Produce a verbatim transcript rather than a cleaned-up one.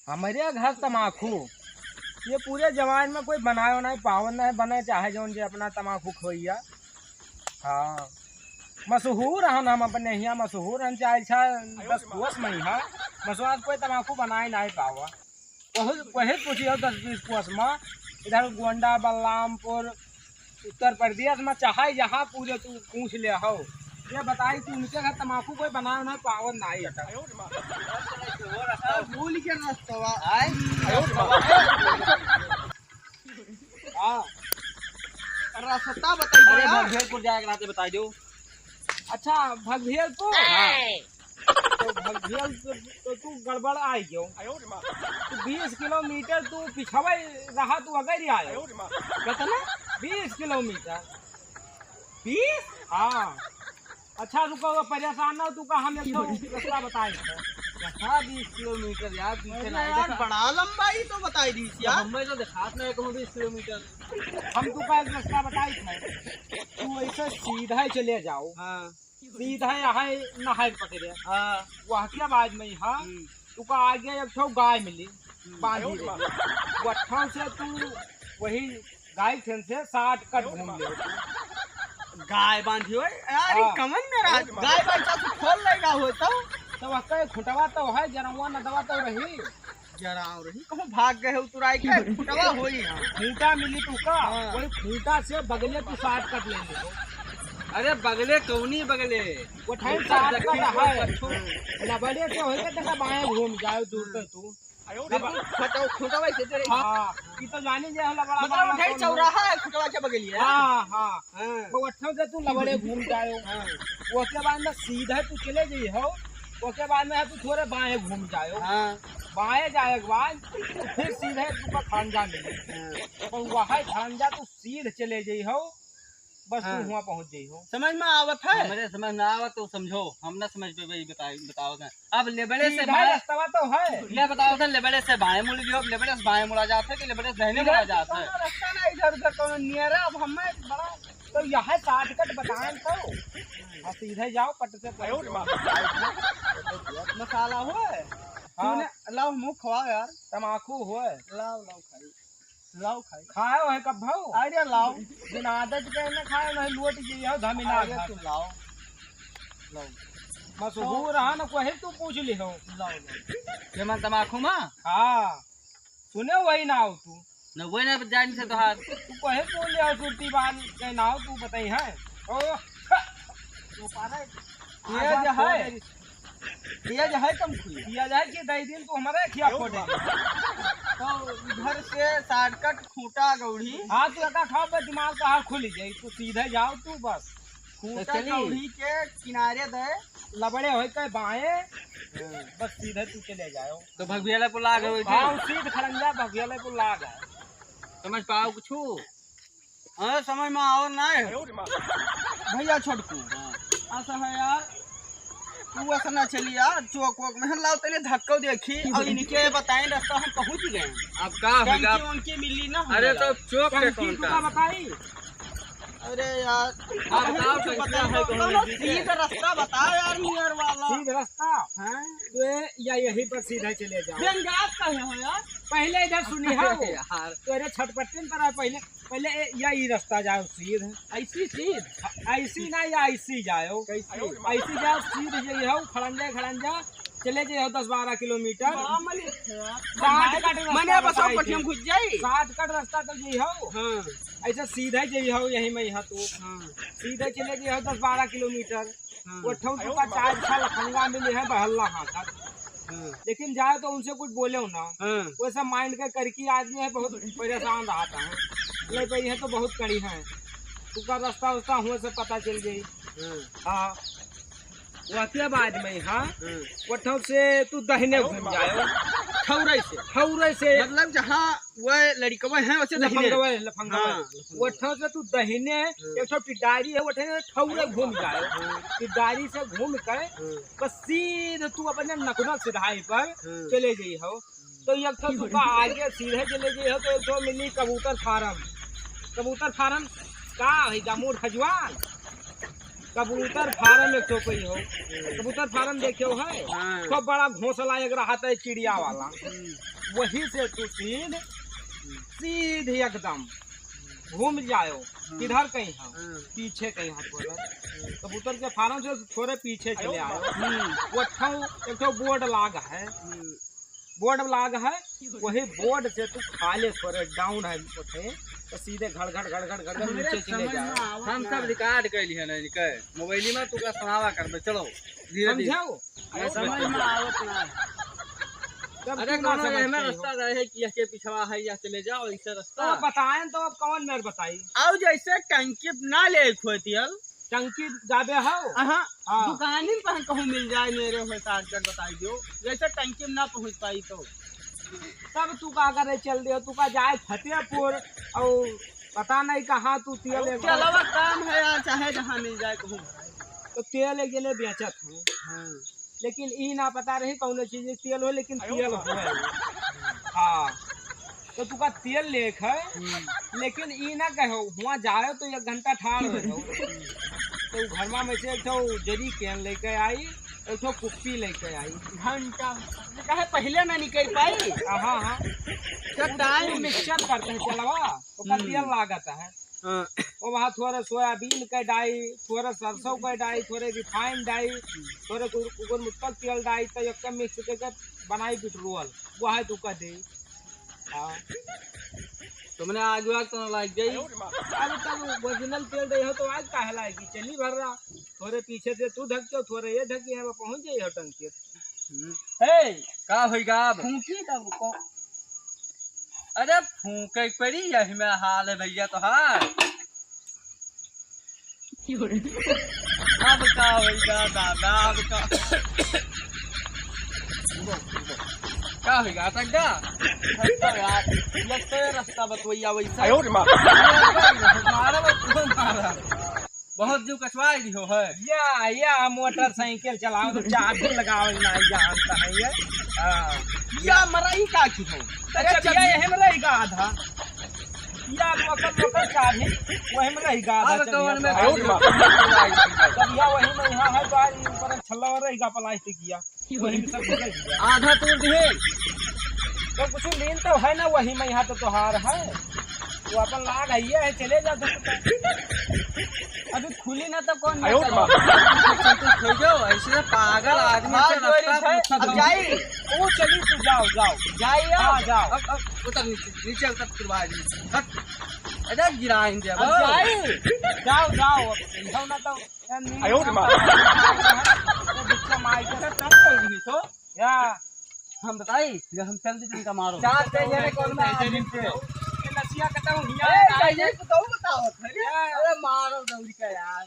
हमरे घर तमाखू, ये पूरे जवान में कोई बनायो नहीं, पावन नहीं बने, चाहे जौन जे अपना तमाखू खोइया। हाँ, मशहूर हन हम अपने हियाँ, मशहूर हन, चाहे अच्छा दस कोस में ही है, मशहूर कोई तमाखू बनाए नहीं पावा। वही, वही पूछियो दस बीस कोस में, इधर गोंडा, बलरामपुर, उत्तर प्रदेश में चाहे जहाँ पूरे तू पूछ ले हो, ये बताई कि उनके घर तमाकू कोई बनावे ना पावन ना ही। अरे भूल के रस्तवा। आए? हाँ। रास्ता बताई अरे भैया। भगवेलपुर जाए के रास्ते बताई दो। अच्छा, भगवेलपुर? हाँ। तो भगवेल तो, तो तू गड़बड़ आई गयो। तू बीस किलोमीटर तू पिछवे रहा, तू अगर ही आयो। कितना? बीस किलोमीटर। बीस? हाँ। अच्छा रुको, वो परेशान ना हो, तू का हम एक ठो रास्ता बताई। कहाँ बीस किलोमीटर यार, पीछे अरे ना यार, देखा। बड़ा लंबाई तो बताई दी तो यार। हमें तो दिखात नहीं कहूँ बीस किलोमीटर। हम तू का एक रास्ता बताई थे, तू ऐसे सीधा ही चले जाओ। हाँ। सीधा यहाँ नहर पकड़े। हाँ। वह के बाद में यहाँ हम्म। तुका आगे एक ठो गाय मिली, हम्म। बांधी रही। वहाँ से तू वही गाय खेन से shortcut घूम ले। गाय बांधी हो यार, हाँ। कमन में राज गाय बांधा तू खोल लेगा हो तो। तो वह कहे खुटवा तो है, जनवा नदवा तो रही। जरा और ही कहूँ भाग गए हो तुराई के, फुटवा होई। खूंटा मिली तू का, हाँ। वही खूंटा से बगले तू shortcut ले ले। अरे बगले कौनी बगले? वो ठैन shortcut है। लबड़े से होई के देखा बाएं घूम जाओ दूर पे तू। बिल्कुल खूंटा, खूंटा वैसे तेरे। हाँ, ये तो जानी जे हम लबड़ा मतलब बाबा उठे कौन चौराहा है, खुटवा के बगलिए। हाँ, हाँ। हाँ। तो वठो से तू लबड़े घूम जायो। हाँ। ओके बाद में सीधा तू चले जइहो, ओके बाद में है तू थोड़े बाएं घूम जायो। हाँ। बाएं जाए के बाद तू फिर सीधे तू का खड़ंजा मिले। हाँ। तो वह खड़ंजा तू सीध चले जइहो, बस तू हाँ। हुआं पहुँच जइहो। समझ में आवत है? हमरे समझ में आवत तो समझो, हम ना समझ पे भाई बताई, बताओ ना। अब लेबड़े से सीधा बाएं, रस्तवा तो है। ले बताओ तो लेबड़े से बाएं मुड़ लियो, अब लेबड़े से बाएं मुड़ा जात है कि लेबड़े से दाहिने मुड़ा जात है? कौनो रास्ता ना इधर उधर, कौनो नियरा, अब हमें बड़ा तो यह shortcut बताएं तो। हाँ, सीधे जाओ, पट से पट। मसाला हो। हाँ। सुने, लाओ मुँह खवा यार। तमाकू हो। लाओ, लाओ खाई। लाओ खाई। खायो है कब भाऊ? अरे लाओ। बिन आदत के न खायो, नहीं लोट गई हो, धमिना अरे खा। तू लाओ। लाओ। मशहूर तो है न, कोई तू पूछ ले हो। लाओ, लाओ। ये मन तमाकू मा? हाँ। सुने वही ना हो तू। न वही ना जान से तोहार। तू कोई बोल ले हो, सुरती बाल के ना हो, तू बताई है। ओ, तू पारे। ये आजा जो है। तेज है कम खुई। तेज है कि दई दिन तू हमारे खिया फोड़े। तो इधर से shortcut खूंटा गौड़ी। हाँ, तू एका खाओ, बस दिमाग का हाल खुल जाई। तू सीधे जाओ तू बस। खूंटा तो चली। गौड़ी के किनारे दे। लबड़े होई के बाएं, हाँ। बस सीधे तू चले जाओ। तो भगवियाला पुल आ गए हाँ, उसी खड़ंजा भगवियाला पुल आ गए। समझ पाओ कुछ? हाँ, समझ में आओ ना है। भैया छोटकू, हाँ। ऐसा है यार, तू ऐसा ना चली यार, चौक वोक में लाओ, तेरे धक्का देखी और इनके बताएं रास्ता हम पहुँच गए हैं। अब का होगा? टंकी वंकी मिली ना अरे हमें। तो चौक पे टंकी कौन तो का? का बताई? अरे यार, आप अरे बताओ कुछ कैसे पता है नहीं, कौन कौनो है? सीधा रास्ता बताओ यार, नियर वाला। सीधा रास्ता? हाँ। तो ये, या यहीं पर सीधा चले जाओ। बेंगात का है यार? पहले इधर सुनी हो। यार। तो अरे छटपट्टन पर आ पहले। पहले ए, या ई रास्ता जाओ सीध। ऐसी सीध? ऐसी ना, या ऐसी जाओ। कैसी? ऐसी जाओ सीध, जे हो खड़ंजा, खड़ंजा चले जे हो दस बारह किलोमीटर। बड़ा मलिक है यार। Shortcut रास्ता मने बस बताई पटियम थे। घुस जाई। Shortcut रास्ता तो जे हो। हाँ। ऐसे सीधे जे हो, यही में यहाँ तो। हाँ। सीधे चले जे हो दस बारह किलोमीटर। हाँ। वो ठौक का चार छह लफंगा मिले हैं बहल्ला हाँ का। हाँ। लेकिन जाए तो उनसे कुछ बोले हो ना। हाँ। वो सब mind के करकी आदमी है, बहुत परेशान रहता है। ले भाई है तो बहुत कड़ी है। तुका रास्ता उस्ता हुए से पता चल जाई। हाँ। हाँ। वो क्या बाद में, हाँ? हाँ। वो ठौक से तू दहिने घूम जाओ। ठौरे से। ठौरे से। मतलब जहाँ वह लड़िकवा है, वैसे दहिने। लफंगवा है, लफंगवा है। हाँ, लफंगवा। वो ठौक से तू दहिने, हाँ। एक ठो टिड्डारी है, वो ठौक से ठौरे घूम जाए। हाँ। टिड्डारी से घूम के हाँ। बस सीधे तू अपने नकुना सिधाई पर हाँ। चले जाई हो। तो एक ठो तुका आगे सीधे चले जाई हो, तो एक ठो मिली कबूतर फार्म। कबूतर फार्म का है, जा मूर्ख जवान? कबूतर फार्म एक ठो कोई हो, कबूतर फार्म देखे हो है? हाँ। खूब बड़ा घोंसला एक रहत है चिड़िया वाला, हम्म। वही से तू सीध, सीध एकदम घूम जाओ। हम्म। किधर कहीं हम? हम्म। पीछे कहीं हाथ बोला। हम्म। कबूतर के फार्म से थोड़े पीछे चले आयो। हम्म। वो ठो, एक ठो बोर्ड लाग है। हम्म। बोर्ड लाग है, वही बोर्ड से तू खाले थोड़े डाउन है उठे, तो सीधे घड़ घड़ घड़ घड़ घड़ घड़ हमरे नीचे चले समझ जाओ। में आवत हम ना सब है। रिकॉर्ड कैली है ना इनके मोबाइल में, तू का सुनावा कर दे, चलो धीरे धीरे। समझाओ? अरे समझ में आवत ना है। तब अरे तू ना कौनो समझ एहमे पाई हो। रास्ता रहे कि यह के पिछवा है, यह चले जाओ, ऐसे तो रास्ता। बताएं तो अब कौन मेर बताई? आओ जैसे टंकी ना ले खोतियल। टंकी जाबे हो? हाँ। हाँ। दुकान ही पर कहूँ मिल जाए मेरे हो साथ जन बताई दो। जैसे टंकी में ना पहुँच पाई तो। तब तू का करे चल दे, तू का जाए फतेहपुर और पता नहीं कहाँ तू तेल एक चलवा काम है यार, चाहे जहाँ मिल जाए कहूँ। तो तेल एक जने बेचत है। हाँ। लेकिन ई ना पता रही कौनो चीज तेल हो, लेकिन तेल हो। हाँ, तो तुका तेल लेक है, हम्म। लेकिन ई ना कहो, हुआं जाओ तो एक घंटा ठाड़ रहो। तो घरमा में से एक ठो जरी कैन लेके आई, एक ठो कुप्पी लेके आई। घंटा, कहे पहले ना निकल पाई। हाँ, हाँ। तो टाइम मिक्सचर करते हैं चलवा, ओकर हम्म। तेल लागत है। हाँ। वो वहाँ थोड़ा सोयाबीन के डाई, थोड़ा सरसों के डाई, थोड़े रिफाइन डाई, थोड़े गुर-, गुरमुत्तक तेल डाई, तो एक मिक्स करके बनाई पेट्रोल, वो है तू कह दे। हाँ। तुमने आग वाग तो ना लाग गई? अरे तब ओरिजिनल तेल दे हो तो आग काहे लाएगी? चली भर रहा, थोड़े पीछे से तू धक के, थोड़े ये धक के, यहाँ पे पहुँच जाइए टंकी। हम्म। ए, का होइगा अब? फूंकी तब को। अरे फूंके पड़ी, यही में हाल है भैया तोहार। अब का होइगा दादा, अब का? का होइगा, अटक गा? अटक गा यार, ये तो रास्ता बतवैया वैसा। आयो रे माँ। मारा बस, मारा। बहुत जीव कचवाई दिहो है। या, या मोटरसाइकिल चलाओ तो चाबी लगाओ ना जानता है ये। हाँ। या मरई का की हो? अच्छा, अच्छा, या यही में रही गा आधा। या लोकल, लोकल चाबी, वही में रही गा आधा अब चलिए कौन में तो। चाबी? तब या वही में यहाँ है तो आज ऊपर छल्ला रही गा प्लास्टिक या। वही में सब घुसा दिया। आधा तोड़ दिए। तो कुछ लीन तो है ना, वही में यहाँ तो तोहार है। वो अपन लाग है, ये है, चले जा धूप का। अभी खुली ना तो कौन आयो ना रे बाप। संतुष्ट हो जाओ, ऐसे पागल आदमी हाथ से जोड़ी रास्ता है, पूछत अब हूँ। जाई। वो चली तू, जाओ, जाओ। जाई अब। हाँ, जाओ। अब, अब उतर नीचे, नीचे उतर, फिर बाहर नीचे। हट। अरे गिराएंगे अब। अब जाई। जाओ, जाओ, अब जाओ ना तो। आयो रे माँ। तो बिच्चा माई के साथ तब कोई नहीं तो। या। हम बताई, जब हम चल दी तुमका मारो। चार पे ये कौन में आदमी थे? ये नसिया कटा हुआ ए, है। ये तो तुम बताओ, अरे, या। अरे मारो दौड़ी का यार।